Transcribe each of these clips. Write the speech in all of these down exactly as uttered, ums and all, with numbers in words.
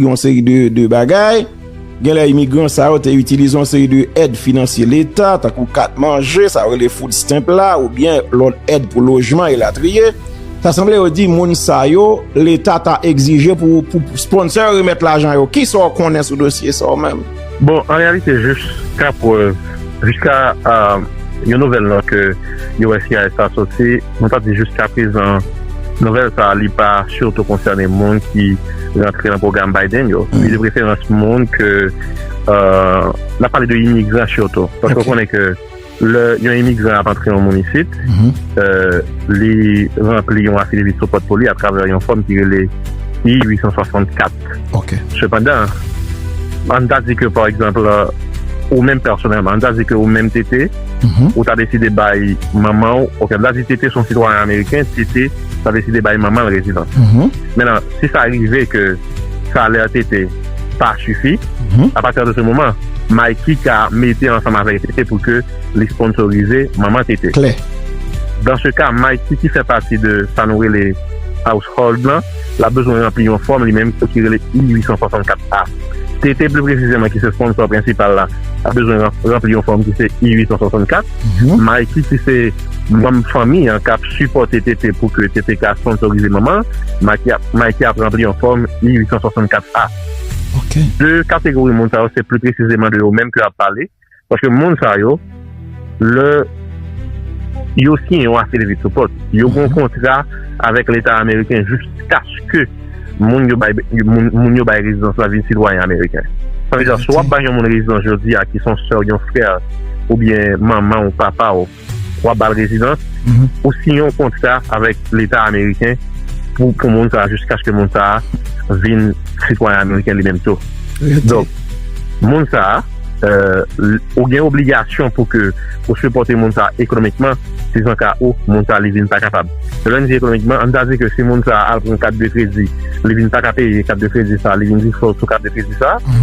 yon seri de, de bagay. Genlè imigran sa yo te itilize yon seri de èd finansye leta, tankou kat manje, sa yo rele food stamp la, oubyen lòt èd pou lojman, elatriye. Sa sanble yo di moun sa yo, leta ta egzije pou, pou sponsor yo remèt lajan yo. Kisa w konnen sou dosye sa w menm? Bon, an reyalite, jiska prèv, jiska, euh, yon nouvèl nan ke U S C I S ta soti, nou ta di jiska prezan, nouvèl sa a, li pa sitou konsène moun ki rantre nan pwogram Biden yo. Li de preferans moun ke, euh, n ap pale de imigran sitou. Paske w konnen ke lè yon imigran ap antre yon moun isit, euh, li ranpli yon affidavit support pou li atravè yon fòm ki rele I uit san swasannkat. Sepandan, ann ta di ke, pa egzanp, ou menm pèsonèlman, ann ta di ke ou menm T T, ou ta deside bay manman w, ok, ann ta di T T se yon sitwayen ameriken, T T ta deside bay manman l rezidans. Mentnan, si sa rive ke salè T T pa sifi, apati de se moman, Mikey ka mete ansanm avèk T T pou ke li sponsorize manman T T. Klè. Dan se ka, Mikey ki fè pati de sa nou rele household lan, l ap bezwen ranpli yon fòm li menm ki rele I uit san swasannkat A. T T pli presizeman ki se sponsor prensipal la, ap bezwen ran-, ranpli yon fòm ki se I uit san swasannkat. Mikey ki se manm fanmi an k ap sipòte T T pou ke T T ka sponsorize manman, Mikey ap, Mikey ap ranpli yon fòm I uit san swasannkat A. De kategori moun sa yo, se pli presizeman de yo menm ke ap pale. Paske moun sa yo, lè yo siyen yon affidavit support, yo gen yon kontra avèk leta ameriken jiskaske moun yo bay, moun, moun yo bay rezidans la vin sitwayen ameriken. Sa vle di, si w ap bay yon moun rezidans jodi a, ki se yon sè, yon frè, oubyen manman ou papa w, w ap ba l rezidans, ou siyen yon kontra avèk leta ameriken pou, pou moun sa a, jiskaske moun sa a vin sitwayen ameriken li menm tou. Donk, moun sa a, euh, l-, ou gen obligasyon pou ke ou sipòte moun sa a ekonomikman, si se ka ou, moun sa a li vin pa kapab. Lè n di ekonomikman, ann ta di ke si moun sa a al pran kat de kredi, li vin pa ka peye kat de kredi sa a, li vin defo sou kat de kredi sa a,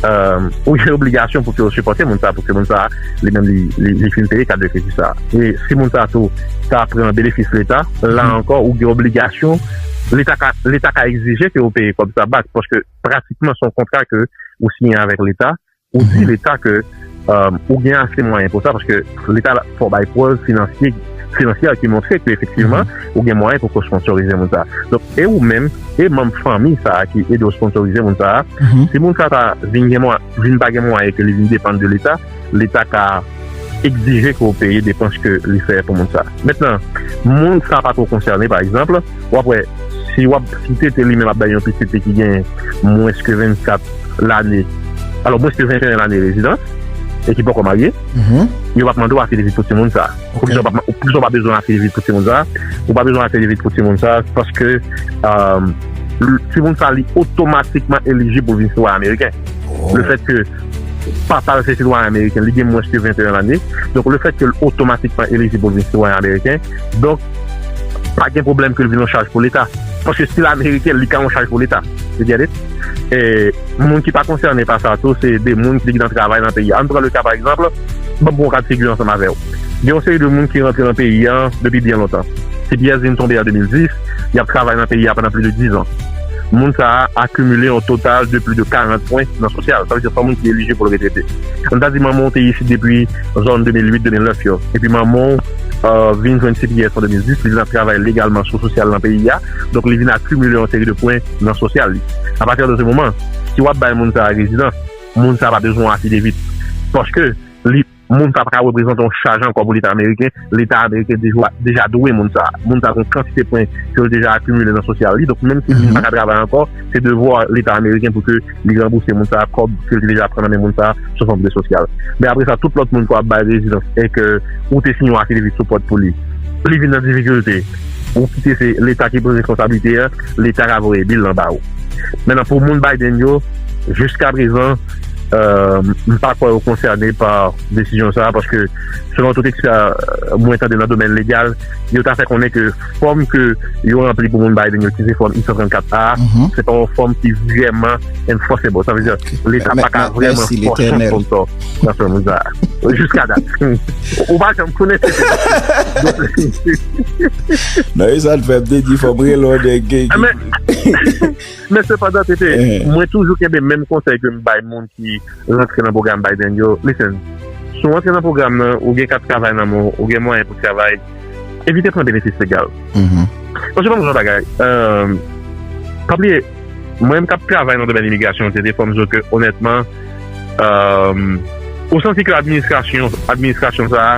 euh, ou gen obligasyon pou ke ou sipòte moun sa a, pou ke moun sa a, li menm li, li, li fin peye kat de kredi sa a. E si moun sa a tou ta pran benefis leta, la ankò, ou gen obligasyon, leta ka, leta ka egzije ke ou peye kòb sa back, paske pratikman se yon kontra ke ou siyen avèk leta, ou di leta ke, euh, ou gen ase mwayen pou sa, paske leta la fò bay prèv finansye, finansyè ki montre ke efektivman ou gen mwayen pou ke w sponsorize moun sa a. Donk, e ou menm, e manm fanmi sa a ki ede w sponsorize moun sa a, si moun sa a ta vin gen mwa-, vin pa gen mwayen ke li vin depann de leta, leta ka egzije ke w peye depans ke li fè pou moun sa a. Mentnan, moun sa a pa twò konsène, pa egzanp, w ap wè, si w ap, si T T li menm ap bay yon pitit li ki gen mwens ke vennkat lane, alò, mwens ke venteyen lane rezidans, e ki poko marye, yo p ap mande w affidavit pou timoun sa a. Poukisa w p ap, poukisa w pa bezwen affidavit pou timoun sa a? Ou pa bezwen affidavit pou timoun sa a, paske, euh, l-, timoun sa a, li otomatikman elijib pou l vin sitwayen ameriken. Lefètke papa l se sitwayen ameriken, li gen mwens ke venteyen lane. Donk, lefètke l otomatikman elijib pou l vin sitwayen ameriken, donk, pa gen pwoblèm ke l vin yon chaj pou leta. Paske si l ameriken, li ka yon chaj pou leta. You get it? E moun ki pa konsène pa sa tou, se de moun ki te gentan travay nan peyi a. Ann pran le ka, pa egzanp, ban m pran yon ka de figi ansanm avè w. Gen yon seri de moun ki rantre nan peyi a depi byen lontan. T P S vin tonbe an de mil dis, y ap travay nan peyi a pandan plis de diz an. Moun sa a akimile yon total de plis de karant pwen nan sosyal. Sa vle di se yon moun ki elijib pou l retrete. Ann ta di manman w te isit depi zòn de mil uit, de mil nèf yo. Epi manman w, euh, vin jwenn T P S an de mil dis, li vin ap travay legalman sou sosyal nan peyi a. Donk, li vin akimile yon seri de pwen nan sosyal li. Apati de se moman, si w ap bay moun sa a rezidans, moun sa a pa bezwen affidavit. Paske li, moun sa a pa ka reprezante yon chaj ankò pou leta ameriken. Leta ameriken deja, deja dwe moun sa a. Moun sa a gen yon kantite pwen ke l deja akimile nan sosyal li. Donk, menm si li pa ka travay ankò, se devwa leta ameriken pou ke li ranbouse moun sa a kòb ke l te deja pran nan men moun sa a sou fòm de sosyal. Men apre sa, tout lòt moun ke w ap bay rezidans e ke ou te siyen yon affidavit support pou li, li vin nan difikilte, ou kite se leta ki pran responsablite a, leta ka voye bil lan ba ou. Mentnan, pou moun Biden yo, jiska prezan, euh, m pa kwè yo konsène pa desizyon sa a, paske selon tout ekspè, euh, mwen tande nan domèn legal, yo ta fè konnen ke fòm ke yo ranpli pou moun Biden yo, ki se fòm I san trannkat A, se pa yon fòm ki vrèman enforceable. Sa vle di, leta pa ka vrèman fòse yon sponsor nan fè moun sa a. Jiska dat. Ou pa janm konnen se te. Non, e sa l fè m te di fò m rele yon nèg gen. Men, men sepandan, Tete, mwen toujou kenbe menm konsèy ke m bay moun ki rantre nan pwogram Biden yo. Listen, si w rantre nan pwogram nan, ou gen kat travay nan men w, ou gen mwayen pou travay, evite pran benefis legal. Paske ban m yon bagay. Pa bliye, mwen menm k ap travay nan domèn imigrasyon, se te fò m di w ke, onètman, ou santi ke administrasyon administrasyon sa a,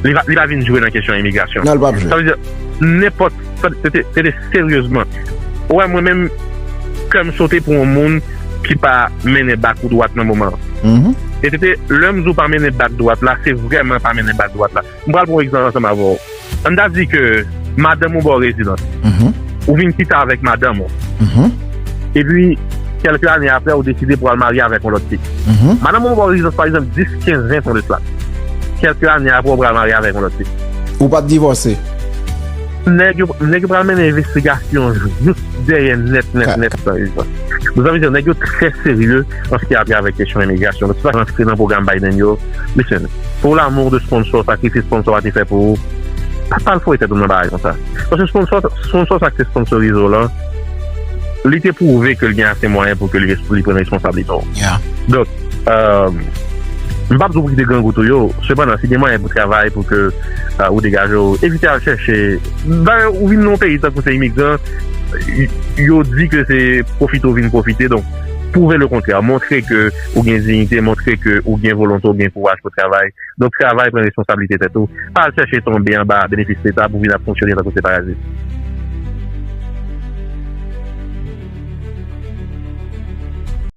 li pa, li pa vin jwe nan kesyon imigrasyon. Non, l p ap jwe. Sa vle di, nenpòt, se te, se te seryezman. Ou wè, mwen menm, kè m sote pou yon moun ki pa mennen bak ou dwat nan moman an. E se te, lè m di w pa mennen bak dwat la, se vrèman pa mennen bak dwat la. M pral pran yon egzanp ansanm avè w. Ann ta di ke madanm ou ba w rezidans. Ou vin chita avèk madanm ou. Epi, kèlke ane apre, ou deside pou al marye avèk yon lòt fi. Madanm ou ba w rezidans, pa egzanp, dis, kenz, ven tan de sila. Kèlke ane apre, ou pral marye avèk yon lòt fi. Ou p ap divòse. Nèg yo, nèg yo pral mennen envestigasyon jous dèyè nèt, nèt, nèt, san rezon. Donk, sa vle di, nèg yo trè serye an se ki a travè kesyon imigrasyon. Donk, si w pa rantre nan pwogram Biden yo, listen, pou lanmou de sponsor, sakrifis sponsor a te fè pou ou, pa, pa al foure tèt ou nan bagay konsa. Paske sponsor, sponsor sa ki te sponsorize w lan, li te pwouve ke l gen ase mwayen pou ke li, li pran responsablite w. Donk, euh, m p ap di w pou kite grangou tou yo, sepandan, si gen mwayen pou travay, pou ke euh, ou degaje w, evite al chèche. Dayè, ou vin nan yon peyi tankou se imigran, y- yo di ke se pwofite ou vin pwofite. Donk, pwouve le kontrè. Montre ke ou gen diyite, montre ke ou gen volonte, ou gen kouraj pou travay. Donk, travay, pran responsablite tèt ou. Pa al chèche tonbe anba benefis leta pou vin ap fonksyone tankou se parazit.